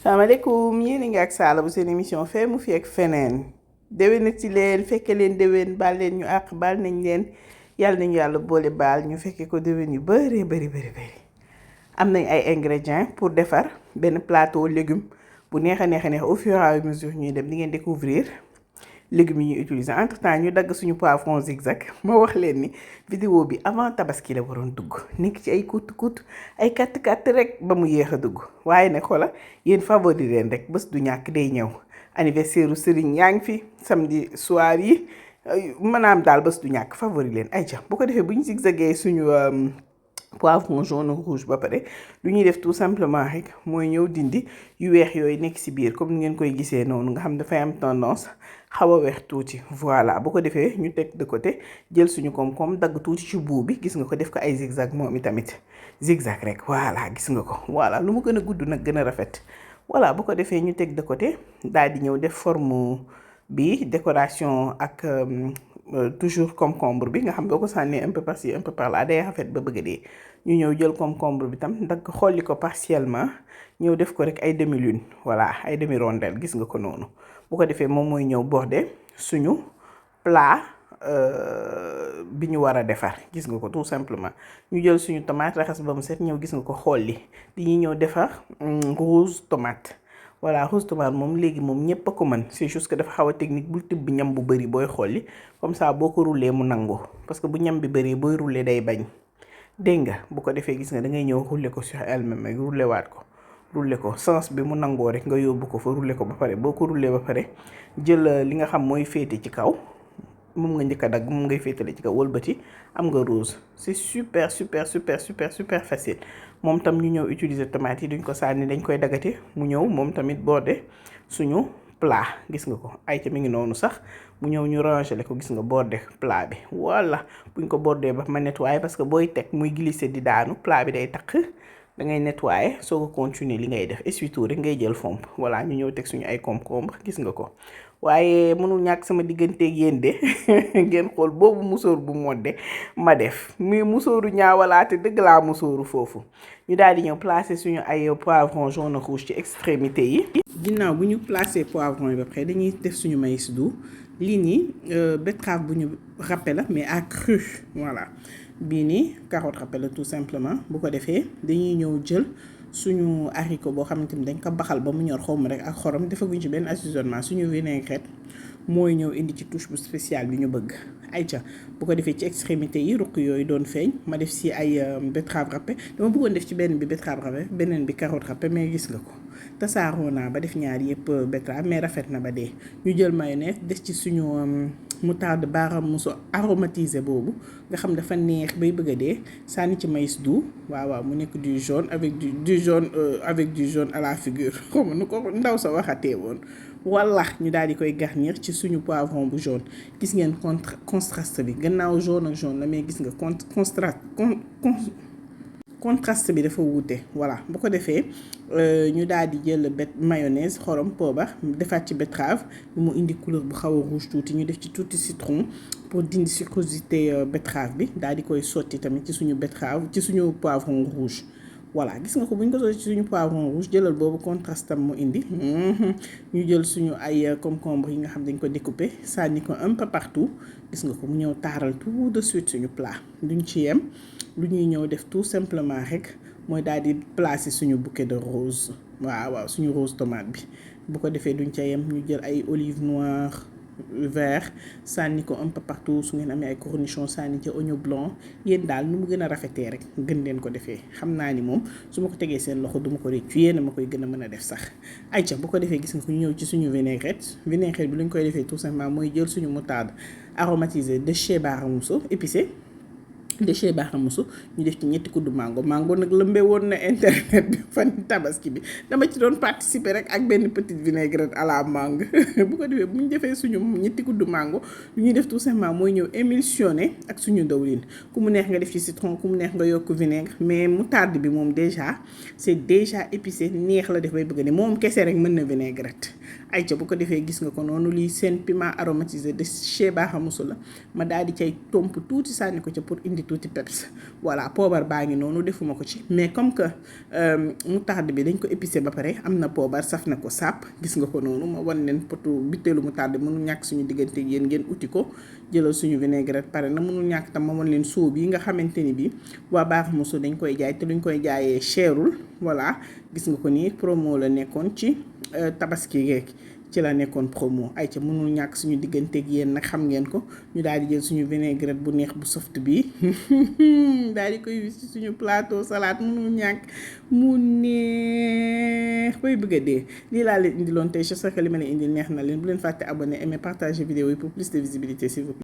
salaamaaleykum yéen a ngi ak Saala bu seen émission fee mu fi ak feneen déwénati leen fekke leen déwén baal leen ñu àq baal nañ leen yàlla nañu yàlla boole baal ñu fekke ko déwén yu bari am nañ ay ingrédients pour defar benn plateau légumes bu neex a neex au fur et à mesure ñuy dem di ngeen découvrir légumes yi ñuy utiliser entre temps ñu dagg suñu poivron zigzag ma wax leen ni vidéo bi avant tabaski la waroon dugg nekk ci ay kutt ay katt rek ba mu yéex a dugg waaye nag xoola yéen favori leen rek bés du ñàkk day ñëw anniversaire u Serigne yaa ngi fi samedi soir yi maanaam daal bés du ñàkk favori leen ay ca bu ko defee bu ñu zigzagee suñu poivron jaune rouge ba pare lu ñuy def tout simplement rek mooy ñëw dindi yu weex yooyu nekk ci biir comme ni ngeen koy gisee noonu nga xam dafay am tendance xaw a weex tuuti voilà bu ko defee ñu teg de côté jël suñu koom-koom dagg tuuti ci bout bi gis nga ko def ko ay zigzag moom itamit zigzag rek voilà gis nga ko voilà lu mu gën a gudd nag gën a rafet voilà bu ko defee ñu teg de côté daal di ñëw def forme bi décoration ak toujours concombre bi nga xam boo ko sànnee un peu par-ci un peu par-là day rafet ba bëgg dee ñu ñëw jël concombre bi tam dagg xolli ko partiellement ñëw def ko rek ay demi lune voilà ay demi rondelle gis nga ko noonu bu ko defee moom mooy ñëw border suñu plat bi ñu war a defar gis nga ko tout simplement ñu jël suñu tomate raxas ba mu set ñëw gis nga ko xolli dañuy ñëw defar rouge tomate voilà rouge tomate moom léegi moom ñëpp a ko mën c'est juste que dafa xaw a technique bul tibb ñam bu bëri booy xolli comme ça boo ko rouler mu nangu parce que bu ñam bi bëri booy rouler day bañ dégg nga bu ko defee gis nga da ngay ñëw rouler ko sur elle-même rek rouler waat ko rouler ko sens bi mu nangoo rek nga yóbbu ko fa rouler ko ba pare boo ko rouler ba pare jël li nga xam mooy féete ci kaw moom nga njëkk a dagg moom ngay féetale ci kaw wëlbati am nga rose c'est super facile moom tam ñu ñëw utiliser tomate yi duñ ko sànni dañ koy daggate mu ñëw moom tamit border suñu plat gis nga ko ay ca mi ngi noonu sax mu ñëw ñu ranger ko gis nga border plat bi voilà buñ ko border ba ma nettoyer parce que booy teg muy glisser di daanu plat bi day takk da ngay nettoyer soo ko continuer li ngay def essuie-tout rek ngay jël fomp voilà ñu ñëw teg suñu ay concombre gis nga ko waaye mënul ñàkk sama digganteeg yéen de ngeen xool boobu musóor bu modde ma def muy musóoru ñaawalaate dëgg laa musóoru foofu ñu daal di ñëw placer suñu ay poivron jaune rouge ci extrémité yi. ginnaaw bu ñu placer poivron yi ba pare dañuy def suñu maïs doux lii nii betterave bu ñu râpé la mais à cru voilà bii nii carotte râpé la tout simplement bu ko defee dañuy ñëw jël suñu haricot boo xamante ni dañ ko baxal ba mu ñor xawma rek ak xorom defaguñ ci benn assaisonnement suñu vinaigrette mooy ñëw indi ci touche bu spéciale bi ñu bëgg ayca bu ko defee ci extrémité yi ruq yooyu doon feeñ ma def si ay betterave râpé dama bëggoon def ci benn bi betterave râpé beneen bi carotte râpé mais gis nga ko tasaaroo naa ba def ñaar yëpp betterave mais rafet na ba dee ñu jël mayonnaise def ci suñu moutarde baram musu aromatisé boobu nga xam dafa neex bay bëgg a dee sànni ci maïs doux waaw mu nekk du jaune avec du jaune avec du jaune à la figure xaw ma nu ko ndaw sa waxatee woon walla ñu daal di koy garnir ci suñu poivron bu jaune gis ngeen contraste bi gannaaw jaune ak jaune la mais gis nga contraste bi dafa wuute voilà bu ko defee ñu daal di jël mayonnaise xorom poobar defaat ci betterave mu indi couleur bu xaw a rouge tuuti ñu def ci tuuti citron pour dindi sucrosité betterave bi daal di koy sotti tamit ci suñu betterave ci suñu poivron rouge voilà gis nga ko bu ñu ko sotti ci suñu poivron rouge jëlal boobu contraste tam mu indi ñu jël suñu ay concombre yi nga xam dañ ko découper sànni ko un peu partout gis nga ko mu ñëw taaral tout de suite suñu plat duñ ci yem lu ñuy ñëw def tout simplement rek mooy daal di placer suñu bouquet de rose waaw suñu rose tomate bi bu ko defee duñ ca yem ñu jël ay olive noire vert sànni ko un peu partout su ngeen amee ay cornichon sànni ci oignon blanc yéen daal nu mu gën a rafetee rek gën leen ko defee xam naa ni moom su ma ko tegee seen loxo duma ko réccu yéen a ma koy gën a mën a def sax ayca bu ko defee gis nga ko ñu ñëw ci suñu vinaigrette bi lu ñu koy defee tout simplement mooy jël suñu moutarde aromatisée de chez Baramuso épicé de chez Baramuso ñu def ci ñetti kuddu mango nag lëmbe woon na internet bi fan tabaski bi dama ci doon participer rek ak benn petite vinaigrette à la mangue bu ko defee bu ñu defee suñu ñetti kuddu mango lu ñuy def tout simplement mooy ñëw émulsionner ak suñu dawlin ku mu neex nga def ci citron ku mu neex nga yokk vinaigre mais moutarde bi moom déjà c'est déjà épicé neex la def bay bëgg ne moom kese rek mën na vinaigrette ayca bu ko defee gis nga ko noonu lii seen piment aromatisé de chez Baaxamusu la ma daal di cay tomp tuuti sànni ko ca pour indi tuuti peps voilà poobar baa ngi noonu defuma ko ci mais comme que moutarde bi dañ ko épicé ba pare am na poobar saf na ko sàpp gis nga ko noonu ma wan leen potu bitteelu moutarde mënul ñàkk suñu diggante yéen ngeen uti ko jëlal suñu vinaigrette pare na mënul ñàkk tam ma wan leen soo bi nga xamante ni bi waa Baaxamusu dañ koy jaay te luñ koy jaayee cherul voilà gis nga ko nii promo la nekkoon ci tabaski geek ci la nekkoon promo ay ca mënul ñàkk suñu digganteeg yéen nag xam ngeen ko ñu daal di jël suñu vinaigrette bu neex bu soft bi daal di koy wis ci suñu plateau salade mënul ñàkk mu neex bay bëgg a dee lii laa leen indiloon tey j'espère que li ma leen indil neex na leen bu leen fàtte abonné aimer partager vidéo yi pour plus de visibilité s'il vous plaît